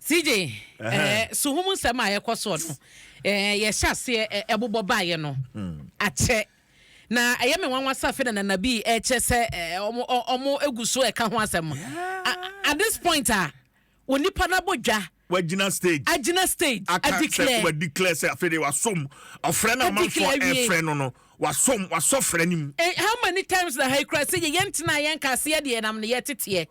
CJ, suhum nsɛm a yɛkɔ soɔ no, yɛhyɛ aseɛ ɛbobɔ baeɛ no akyɛ, na ɛyɛ me nwanwa sɛ afei na Nana bi ɛkyɛ sɛ ɔmo egu so ɛka ho asɛm at this point a onipa no abɔ dwa. Wagyina stage. Agyina stage. Aka sɛ adeclare. Wadeclare sɛ afei de wasom ɔfrɛ no. Adeclare Amanfoɔ wie. ɛfrɛ no, wasom, wasɔ frɛ no mu. How many times na ha yi kura sɛ yɛ yɛntena yɛn kaseɛ deɛ nam ne yɛteteɛ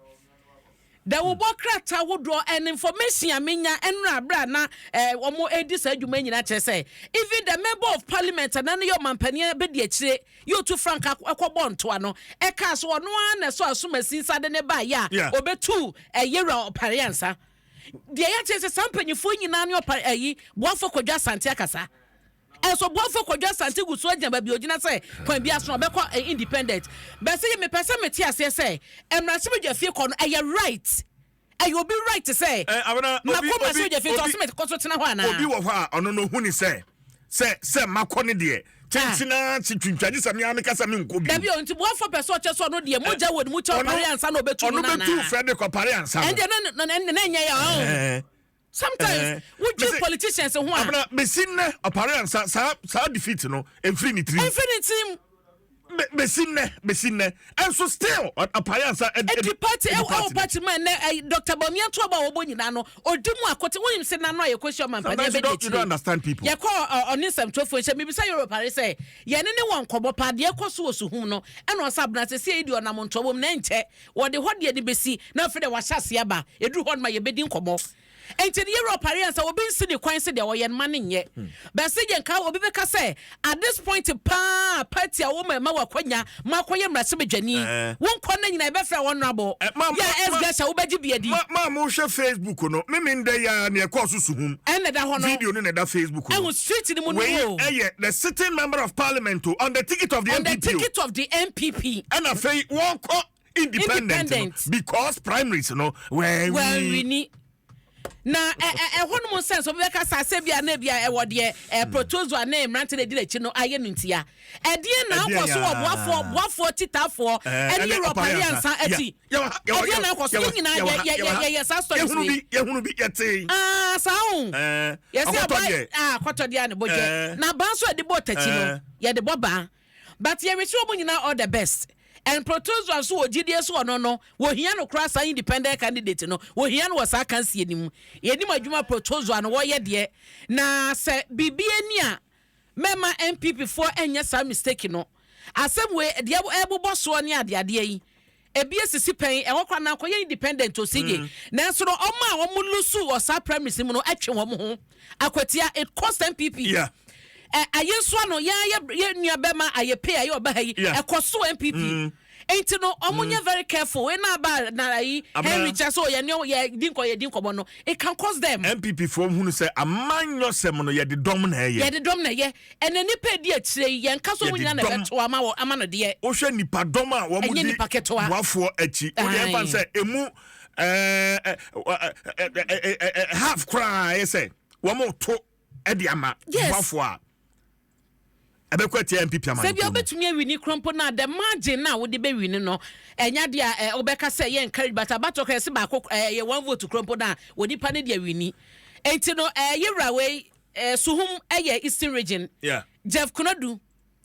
dawubɔ krataa ahodoɔ and information a menya ɛnura abira na wɔn edi saa adwuma nyinaa kyerɛ sɛ even the Member of Parliament ɛna ne yɛ ɔmampanin bɛdi akyire yɛ Otu Frank ɛkɔbɔ ntoa no, ɛka so ɔno ara na ɛso asomasi nsa de ne ba yɛ a obetu ɛyɛwura Ɔpare Ansa deɛ yɛkyerɛ sɛ saa mpanyinfoɔ nyinaa ne Ɔpare ɛyi Boafo Kwadwo Asante akasa. Ɛnso Boafo Kwadwo Asante gu so agyina baabi ogyina sɛ kwan bi aso ɔbɛkɔ independent. Bɛsɛ yɛ mepɛ sɛ mete aseɛ sɛ mmarahyɛbadwa fie kɔ no ɛyɛ right, ɛyɛ obi right sɛ Abena, makɔ obi mmarahyɛbadwa fie nti ɔsɛ mekɔ so tena hɔ anaa? Obi wɔ hɔ a ɔno no hu ni sɛ makɔ ne deɛ kyenkyena kye twintwa gye sɛ mea meka sɛ menkɔ bi. Dabi o, nti Boafo pɛ sɛ ɔkyɛ sɛ ɔno deɛ mogya wɔ ne mu kyɛ Ɔpare Ansa na ɔbɛtu no. Ɔno bɛtu nana Frederick Ɔpare Ansa no. Ɛndeɛ na ɛnyɛ yɛ ɔn sometimes wodwi politicians ho a. Abena, bɛsi nnɛ Ɔpare Ansa saa defeat no ɛmfiri ne tirim. Ɛmfiri ne tirim. Bɛsi nnɛ ɛnso still Ɔpare Ansa ɛdi party ɛdi ɛwɔ party mu ɛnɛ Dr Bawumia to aba a wɔbɔ nyinaa no ɔdi mu akote. Wonim sɛ nano a yɛkɔhyia ɔmampanin Sometimes you bɛdi don't, you don't akyire understand people. Yɛkɔ ɔne nsɛmtwerɛfoɔ nhyɛ mebisa yɛwɔ Pare sɛ yɛne ne wɔ nkɔmmɔ paa deɛ ɛkɔ so wɔ Suhum no, ɛna ɔsɛ Abena sɛ sɛ yɛdi ɔnam ntoa wɔ mu na ɛnkyɛ wɔde hɔ deɛ de bɛsi na afei deɛ wahyɛ aseɛ aba ɛduru hɔ no ma yɛbɛdi nkɔmmɔ. Nti ne yɛwura Ɔpare Ansa obi nsi ne kwan sɛ deɛ ɔyɛ no ma ne nyɛ bɛsɛ yɛn ka obi bɛka sɛ at this point paa party a wɔma ɛma wakwanya ma akɔyɛ mmarahyɛbadwani wonkɔ no nyina yɛbɛfrɛ wɔn honorable Ma- yɛ ɛsgɛhyɛ wobɛgye bi adi. Ma mohwɛ Facebook no, meme ndɛ yi a neɛ ɛkɔɔ so Suhum. Ɛna da hɔ no. Video no na ɛda Facebook no. Ɛhu street no mu no wei o. Ɛyɛ the sitting Member of Parliament o, on the ticket of the On the NPP o. ticket of the NPP. Ɛna afei wɔnkɔ independent no Independent. because primaries no wɔanwi. Wɔanwini na ɛhɔ nom nsɛn so bɛka sɛ asɛ bi a na bi a ɛwɔ deɛ protozoa ne mmerante na edi n'akyi no ayɛ no ntia ɛdeɛ na Ɛdeɛn akɔ so wɔ yaa? Boafoɔ titaafoɔ ɛne ɛne yɛwura Ɔpare Ɔpare Ansa. Ansa akyi Yɛwɔ ɛdeɛ na akɔ so. Yɛn nyinaa yɛwɔ ha. yɛ saa stories Yɛhunu wei. bi, yɛhunu bi, yɛtee. Aa, saa o. Yɛsɛ ɔkɔtɔ aba deɛ. Ah, akɔtɔ deɛ a ne bɔ dwɛ na ban nso a yɛde bɔ takyi no yɛde bɔ ban, but yɛresi wɔn nyinaa all the best. And protozoa nso wɔ gyidie so ɔno no wɔhia no koraa saa independent candidate no wɔhia no wɔ saa kansie no mu. Yɛnim adwuma protozoa no wɔyɛ deɛ na sɛ biribi ani a mɛma NPP foɔ ɛnyɛ saa mistake no. Asɛm wei deɛ ɛbobɔ soɔ ne adeadeɛ yi ebi esisi pɛn ɛhɔ koraa na akɔyɛ independent osigye, nanso no ɔmo a ɔmo lose wɔ saa primaries mu no ɛtwe wɔn ho akwatia. It cost NPP. Ɛ ayɛ nso ano yɛn yɛ yɛ nua bɛma ayɛ pay ayɛ ɔba ha yi ɛkɔ so NPP nti no ɔmo nyɛ very careful. Wei na aba na ayi Abena. Henry kyɛ sɛ ɔyɛ ne yɛ di nkɔ yɛ di nkɔmɔ no, it can cost them. NPP foɔ hunu sɛ amanyɔsɛm no yɛde dɔm na ɛyɛ. Yɛde dɔm na ɛyɛ ɛna nipa edi akyire yi yɛn kaso mu Yɛde nyinaa na dɔm. ɛbɛto ama wɔ ama no deɛ. Wohwɛ nipadɔm a wɔn Ɛnyɛ di nipa ketewa. boafoɔ akyi wode ɛmfa sɛ emu ɛɛ, ɛ, ɛ, ɛ, ɛ, ɛ, half koraa ɛyɛ sɛ wɔn to ɛde ama boafoɔ a ɛbɛkɔ atia NPP ama. Sɛ bia wobɛtumi awin krompo no a, the margin na wode bɛwin no ɛnya deɛ a wobɛka sɛ yɛ encourage, but abatɔ kora yɛsɛ baako yɛ one vote krompo no a onipa no de awin. Enti no yɛwura wei Suhum ɛyɛ Eastern Region. Jeff Konadu,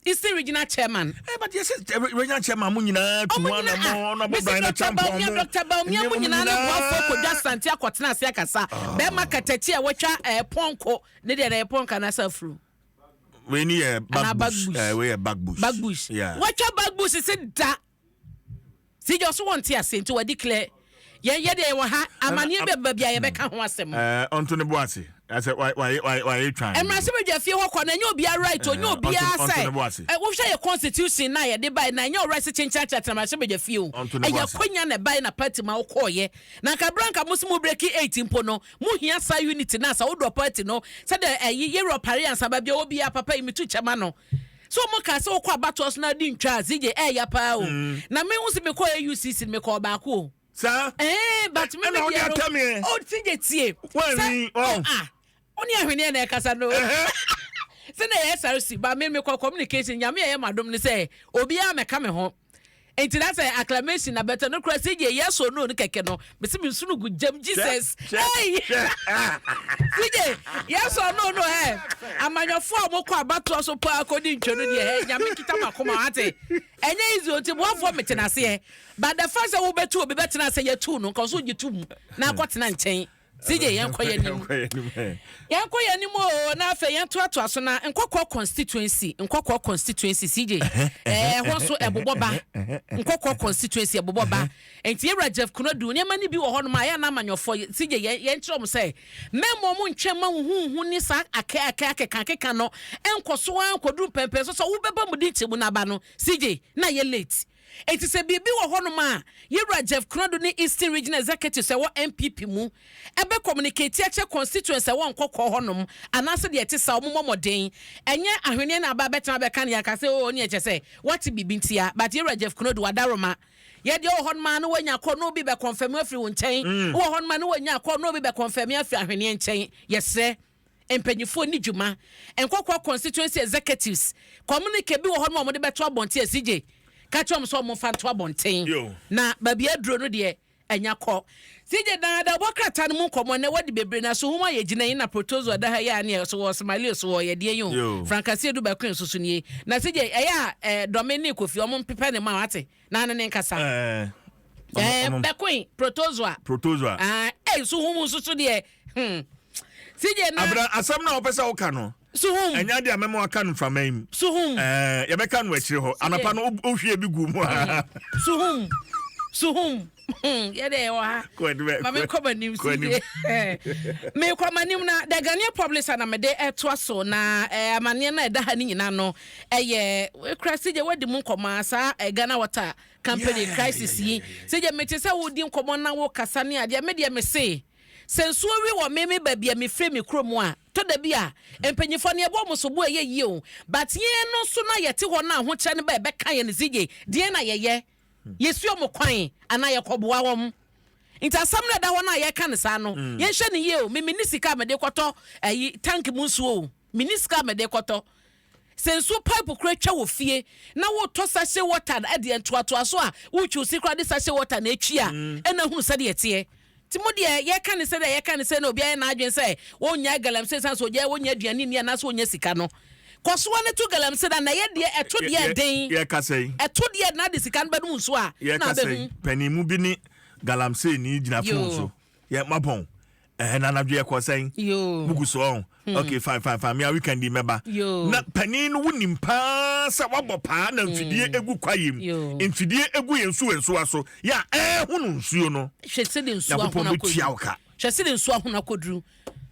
Eastern Regional Chairman. But yɛ sɛ regional chairman mo nyinaa tu ɔmo ho nyinaa anamɔ ah ɔnabɔ mesi Brian Dr Acheampong Bawumia mo Dr Bawumia mu nyinaa ne Boafoɔ Kɔdwa Asante akɔtena ase akasa bɛrima katakyi a wɔatwa pɔnko ne deɛ na ɛyɛ pɔnko anaasɛ afuru. Wei ni yɛ Anaa back bush. back bush. Wei yɛ back bush. Back bush. Wɔatwa back bush si da sigya ɔso wɔn te ase nti wɔde clear yɛn yɛ deɛ yɛwɔ ha amanneɛ bi baabi a yɛbɛka ho asɛm. Ɔnto ne bo ase ɛsɛ wayɛ twan. Mmarahyɛbadwa fie hɔ kɔ na ɛnyɛ obiara right o, ɛnyɛ obiara ɔnto sɛ ne bo ase. Wohwɛ yɛ constitution na yɛde bae na ɛnyɛ ɔwura sɛ kyenkyen akyerɛ mmarahyɛbadwa fie o. Ɔnto ne bo ɛyɛ ase. akonya na ɛbae na party ma wokɔɔyɛ na nka bra nka mo so mo break eight mpo no mo hia saa unity na sa wodɔ party no sɛdeɛ ɛyi yɛwura Ɔpare Ansa baabi a wɔ biara papa yi metu kyɛma no so mo ka sɛ wokɔ abatoɔ so na adi ntwa a zigye ɛɛya paa o. Na me ho sɛ mekɔ AUCC no mekɔ ɔbaako o. Saa. But me Ɛna me wode deɛ no atɛm yɛ. O CJ tie. Woanwi, Sɛ ɔn. oh ah wo ne ahweneɛ na ɛkasa no sɛ na ɛyɛ SRC ba me mekɔ communication. Nyame a ɛyɛ madom no sɛ obiara mɛka me ho. Nti na sɛ acclamation na bɛtɛ no kora sɛ gye yes or no no kɛkɛ no, mesi me nsu no gu gyam, Jesus. Hey, CJ, yes or no no, ɛ amanyɔfoɔ a wɔkɔ abatoɔ so paa kɔdi ntwa no deɛ, ɛ Nyame nkita makoma ate. Ɛnyɛ easy o. Nti boafoɔ mete n'aseɛ, but the fact sɛ wobɛtu obi bɛtena sɛ yɛtu no nka ɔso gye tum na akɔtena nkyɛn. CJ, yɛnkɔ yɛn anim, yɛnkɔ yɛn anim o. Na afei yɛntoatoa so na Nkɔkɔ constituency, Nkɔkɔ constituency, CJ, ɛhɔ nso ɛbobɔ ba. Nkɔkɔ constituency ɛbobɔ ba. Nti yɛwura Jeff Konadu, nneɛma no bi wɔ hɔnom a yɛn anamanyɔfoɔ, CJ, yɛn kyerɛ wɔn sɛ mɛmɔ mo ntwɛn ma huhuhu ne saa akɛ akɛ akeka akeka no ɛnkɔ so ara nkɔduru mpɛmpɛn so sɛ wobɛba mu di nkyɛn mu n'aba no, CJ, na yɛ late. Eti sɛ biribi wɔ hɔnom a yɛwura Jeff Konadu ne Eastern Region Executive sɛ ɛwɔ NPP mu ɛbɛ communicate akyɛ constituents ɛwɔ Nkɔkɔ hɔnom anaasɛ deɛ ɛte sa, ɔmo mmɔden ɛnyɛ ahweneɛ na aba bɛtena bɛka ne yɛaka sɛ o ne ɛkyɛ sɛ wate biribi ntia. But yɛwura Jeff Konadu wadaroma yɛdeɛ wɔ hɔnom a na wanya kɔ na obi bɛ confirm afiri wo nkyɛn, wɔ hɔnom a na wanya kɔ na obi bɛ confirm afiri ahweneɛ nkyɛn. Yɛsrɛ mpanyinfoɔ ni dwuma, Nkɔkɔ constituency executives, communique bi wɔ hɔnom a wɔde bɛto abɔnten a CJ ka kyerɛ wɔn sɛ wɔn mfa nto abɔnten. Na baabi aduro no deɛ, ɛnya kɔ. CJ, dada bɔ krataa no mu nkɔmɔ na wɔde bebree na so ho ayɛ gyina yi na protozoa da ha yi a ne so wɔ Somalia so wɔ yɛdeɛ yi o. Frankasie du bɛko nso so nie. Na CJ, ɛyɛ a dɔme ne Kofi ɔmo mpepɛ ne ma wate na ano ne nkasa. Bɛkoe protozoa. Protozoa. Ah, so ho mu nso so deɛ, CJ na Abena, asɛm na wɔpɛ sɛ woka no Suhum. ɛnyɛ adeɛ a mɛma waka no mframa yi mu. Suhum. Yɛbɛka no akyire hɔ anapa no, wohwie bi gu mu a. Suhum, suhum, yɛde ɛwɔ ha. Kɔ anim, Ma menkɔ m'anim. Kɔ anim. CJ, mekɔ m'anim na The Ghanaian Publisher na mede ɛtoa so na amanneɛ no a ɛda ha no nyinaa no ɛyɛ kura. CJ, wadi mu nkɔmmɔ a saa Ghana Water Company crisis yi, CJ, mete sɛ wodi nkɔmmɔ na wokasa ne adeɛ. Me deɛ mese sɛ nsuo wi wɔ me baabi a mefiri me kurom a, tɔ da bi a mpanyinfoɔ no yɛbɔ ɔmo so bo, ɛyɛ yie o. But yɛn no nso na yɛte hɔ no, ahokyerɛ no ba ɛbɛka yɛn no, CJ, deɛ na yɛyɛ, yɛsi ɔmo kwan anaa yɛkɔboa wɔn? Nti asɛm no ɛda hɔ no a yɛka no saa no, yɛnhwɛ no yie o. Me ni sika a mede kɔtɔ ayi tank mu nsuo o. Me ni sika a mede kɔtɔ. Sɛ nsuo pipe kora twa wɔ fie na wotɔ sachet water ɛdeɛ ntoatoa so a wotwi si kora de sachet water na etwi a, ɛna hunu sɛdeɛ ɛteɛ. Nti mo deɛ yɛka ne sɛ deɛ yɛka ne sɛ na obiara yɛ n'adwene sɛ wɔnya galamsey san so ogya wɔnya aduane ni anaasɛ wɔnya sika no kɔsoa ne to galamsey na ɛyɛ deɛ ɛto deɛ den. Yɛkasa yi Ɛto deɛ na de sika no bɛdum nsuo a na yɛkasa yi abɛhu. Panimu bi ne galamsey ni gyina phone so yɛ mapɔn ɛhɛ na anadwo yɛkɔ sɛn mugu so ɔn. Okay, fine, fine, fine, mea weekend yi mɛba. Na panin no wonim paa sɛ wabɔ paa na mfidie egu kwaeɛ mu, mfidie egu yɛn nsuo nsuwa so yɛ a ɛɛho no nsuo no. Hwɛ sɛ de nsuo Nyankopɔn ahono bɛtua wo akɔduru. ka. Hwɛ sɛ de nsuo ahono akɔduru.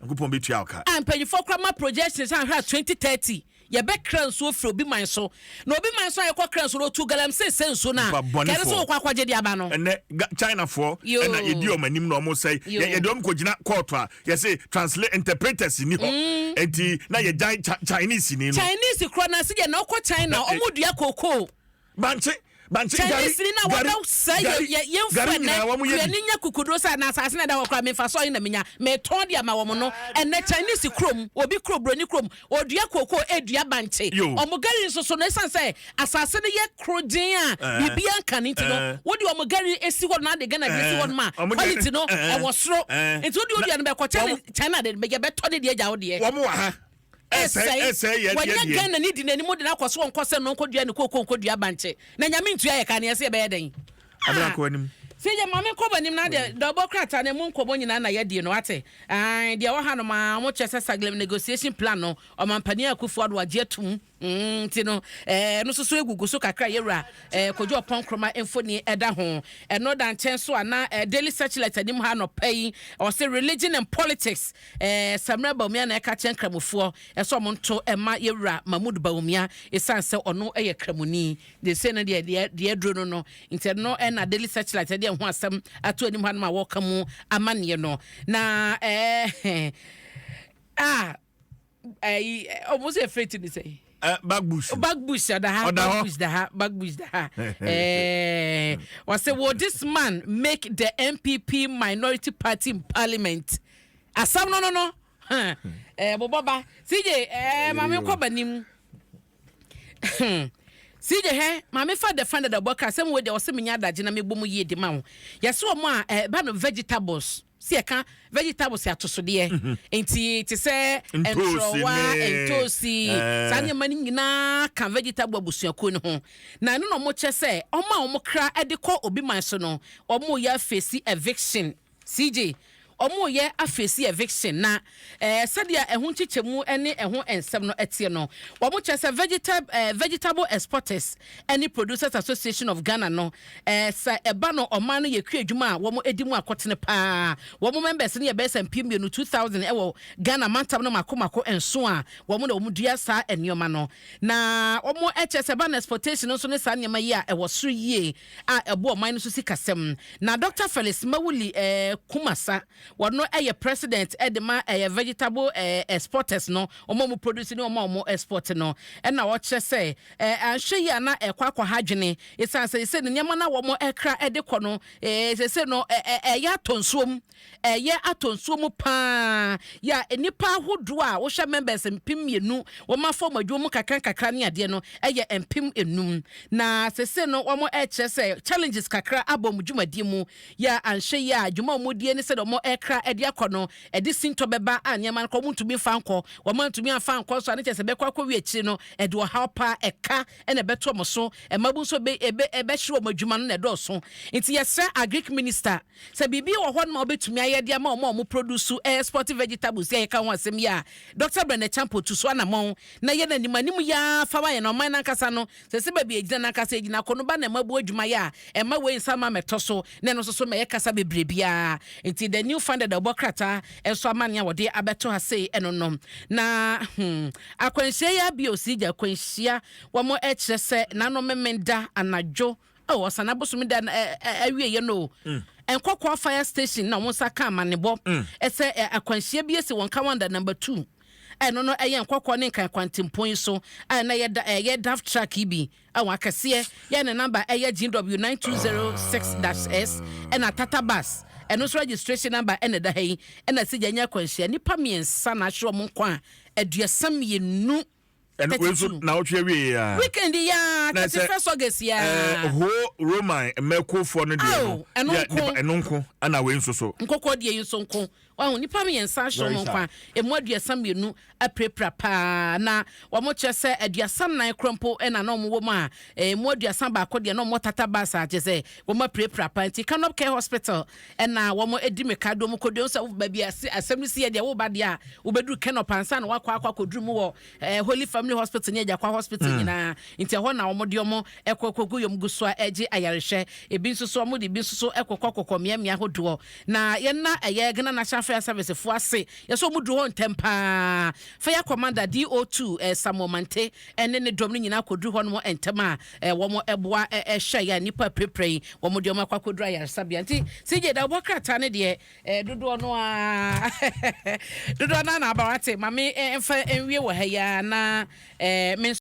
Nyankopɔn bɛtua wo ka. A mpanyinfoɔ kora ma projections ahwɛ a 2030 yɛbɛkra nsuo firi obi man so, na obi man so a yɛkɔ kra nsuo no, otu galamsey sɛ nsuo no a Nipa bɔnefoɔ. Kɛne sɛ wokɔ akɔgye de aba no. Ɛnɛ Chinafoɔ ɛna yɛdi ɔmo anim na ɔmo sɛe. Yɛde ɔmo kɔgyina court a yɛse translate interpreters ni hɔ, enti na yɛgyae Chinese ni no. Chinese korɔ na ase deɛ na ɔkɔ China, ɔmo dua kookoo. Bankye, bankye, gari. Chinese ni na Gari wɔbɛ sɛ yɛ gari yɛ yɛnfu gari ɛnɛ nyinaa wɔn yɛ bi. Kuani nya kukuduro sɛ na asase na ɛda hɔ koraa mefa so ɔyɛ na menya metɔn de ama wɔn no. Ɛnɛ Chinese kurom, obi kurom, buroni kurom, odua kookoo, edua bankye. Ɔmo gari nso so no, esan sɛ asase no yɛ korogyen a biribiara nka ne nti no, wode ɔmo gari esi hɔ na ade Ghana de esi hɔ no ma Ɔmo deɛ- quality no ɛwɔ soro. Nti wode odua no bɛkɔ China, China de yɛbɛtɔ ne deɛ agya wo deɛ. Wɔn wɔ ha ɛsɛe, ɛsɛe yɛ yɛ Wɔnyɛ deɛ. Ghana ni di n'anim de n'akɔ so, wɔnkɔ sɛ no nkɔdua ne kooko, nkɔdua bankye na Nyame ntua yɛ ka ne yɛsɛ yɛbɛyɛ dɛn? Abena, kɔ anim. Sɛ yɛ maame nkɔ m'anim na deɛ dɔbɔ krataa no mu nkɔmmɔ nyinaa na yɛdie no wate. Ae, deɛ ɛwɔ hanom a wɔkyerɛ sɛ Saglemi negotiation plan no, ɔmampanin Akufo Addo agye atum. Nti no no nso so egugu so kakra. Yɛwura Kojo Oppong Nkrumah mfoni ɛda ho. Ɛno da nkyɛn so a na Daily Searchlight anim ha nɔpɛ yi, ɔsɛ religion and politics, Samira Bawumia na ɛka kyɛn Nkramofoɔ ɛsɛ ɔmo nto ɛma yɛwura Mahmood Bawumia ɛsiane sɛ ɔno ɛyɛ Kramoni de se no deɛ aduro no nti ɛno ɛna Daily Searchlight ɛde ɛho asɛm ato anim ha no ma wɔka mu amanneɛ no. Na a ɛyi ɔmo sɛ efirɛ ti ni sɛ Back bush. Back bush ɔda ha. Ɔda hɔ. Back bush da ha, back bush da ha. Wɔsɛ, "Will this man make the NPP minority party in parliament?" Asɛm no bobɔba. CJ, maame, kɔ b'anim. CJ hɛ, maame fa the fan dada bɔ kra sɛm wei deɛ, ɔsɛ menya adagye na mebɔ mu yie de ma wo. Yɛsɛ wɔn a ɛba no vegetables, si ɛka vegetables yɛ atosodeɛ, nti te sɛ ntoosi ntorɔwa, ntoosi, saa nneɛma no nyinaa ka vegetable abusuakuo no ho. Na ɛno na ɔmo kyɛ sɛ ɔmo a ɔmo kra de kɔ obi man so no, ɔmo yɛ aface eviction. CJ, ɔmo yɛ aface eviction na sɛdeɛ ɛho nkyekyɛmu ne ɛho nsɛm no ɛteɛ no, wɔn kyerɛ sɛ Vegetable Exporters ne Producers Association of Ghana no, sɛ ɛba no ɔman no yɛ kua adwuma a wɔn edi mu akɔtene paa. Wɔn members no yɛ bɛyɛ sɛ 2000, 2000, ɛwɔ Ghana mantam no mako mako nson a wɔn na wɔn dua saa nneɛma no. Na wɔn kyerɛ sɛ ɛba no exportation nso ne saa nneɛma yi a ɛwɔ soro yie a ɛbɔ ɔman no so si kasɛm. Na Dr Felix Mawuli Kumasa, wɔno ɛyɛ president ɛde ma ɛyɛ vegetable exporters no, wɔn a wɔn produce ne wɔn a wɔn export no, ɛna wɔkyerɛ sɛ anhwɛ yi a na ɛkɔ akɔ ha adwene, esan sɛ ne nneɛma na wɔn ɛkra ɛde kɔ no, sɛ no ɛyɛ atɔ nsuom, ɛyɛ atɔ nsuo mu paa. Yɛ a nipa ahodoɔ a wɔhyɛ members 2000, wɔn afɔ wɔn adwuma mu kakra kakra ne adeɛ no ɛyɛ 5000. Na sɛ no wɔn ɛkyerɛ sɛ challenges kakra abɔ wɔn dwumadie mu. Yɛ a anhwɛ yi a dwuma a wɔn die ne sɛ wɔn ɛkra ɛde akɔ no, ɛde sintɔ bɛba a nneɛma no kɔ wɔn ntumi fa nkɔ, wɔn ntumi afa nkɔ so a ne kyerɛ sɛ bɛkɔ akɔ wie akyire no, ɛde ɔhaw paa ɛka ɛna ɛbɛto wɔn so. Ɛmabu nso bɛ ɛbɛ ɛbɛhyerɛ wɔn adwuma no na ɛdɔɔso. Nti yɛsrɛ Agric Minister sɛ biribi wɔ hɔ nom a wɔbɛtumi ayɛ de ama wɔn a wɔn produce export vegetables yɛ yɛka ho asɛm yi a, Dr Brenda Acheampong tu so anammɔn na yɛ n'anim anim yaa fa wa yɛ na ɔman nankasa no sɛ baabi egyina nankasa egyina akɔ no ba na ɛma bu adwuma yɛ a ɛma wei nsa ma mɛtɔ so na ɛno nso so mɛyɛ kasa bebree biara. Nti The New Funded ɛbɔ krataa ɛnso amanneɛ a wɔde abɛto ha sei ɛno no. Na akwanhyia yi abi osi gya akwanhyia, wɔn ɛkyerɛ sɛ n'ano memenda anadwo oh ɔsana bosom da awie yɛ no, Nkɔkɔɔ Fire Station na wɔn nsa ka amanebɔ ɛsɛ akwanhyia bi esi wɔn Kawanda Number 2. Ɛno no ɛyɛ Nkɔkɔɔ ne Nkan kwantempɔn yi so a ɛna yɛ da ɛyɛ DAF truck yi bi a wɔn akɛseɛ yɛ ne number ɛyɛ GW 9206-S ɛna Tata bus, ɛno nso registration number ɛna ɛda ha yi, ɛna si gya nyɛ akwanhyia, nipa mmiɛnsa na ahyɛ wɔn nkwa a 32. Ɛno wei nso 32. Na wotwe awie a Weekend ya. Na 31st August ya. Ho Roman mmɛkofoɔ no deɛ no Aw, ɛno yɛ nko. Ɛno nko ɛna wei nso so. Nkɔkɔ deɛ yi nso nko wahu nipa mmiɛnsa ahyɛ Very wɔn nkwa, emu 32 apirapira paa. Na wɔn kyerɛ sɛ 34 kora mpo ɛna na wɔn wɔ mu a emu 31 deɛ na wɔn Tata bus a kyerɛ sɛ wɔn apirapira paa. Nti Canop Care Hospital ɛna wɔn edi mirika de wɔn kɔ sɛ baabi ase asɛm no si yɛ deɛ wɔba deɛ a wɔbɛduru Canop ansa na wakɔ akɔduru mu wɔ Holy Family Hospital ne Agyakwa Hospital nyinaa. Nti ɛhɔ na wɔn de wɔn ɛkɔ kɔgu yɔm gu so a ɛgye ayarehwɛ. Ebi nso so wɔn de ebi nso so ɛkɔkɔ kɔkɔ mmeammea ahodoɔ. Na yɛn ɛyɛ Ghana National Fire Service fo ase yɛsɛ wɔn duru hɔ ntɛm paa. Fire Commander DO2 Samuel Mante ɛne ne dɔm no nyinaa kɔduru hɔ nom ntɛm a wɔn ɛboa ɛhwɛ yɛ a nipa pirepire yi wɔn de wɔn akɔ akɔduru ayaresabea. Nti CJ da wɔbɔ krataa ne deɛ dodoɔ no a na aba wate maame mfa nwie wɔ ha yi a na me nso.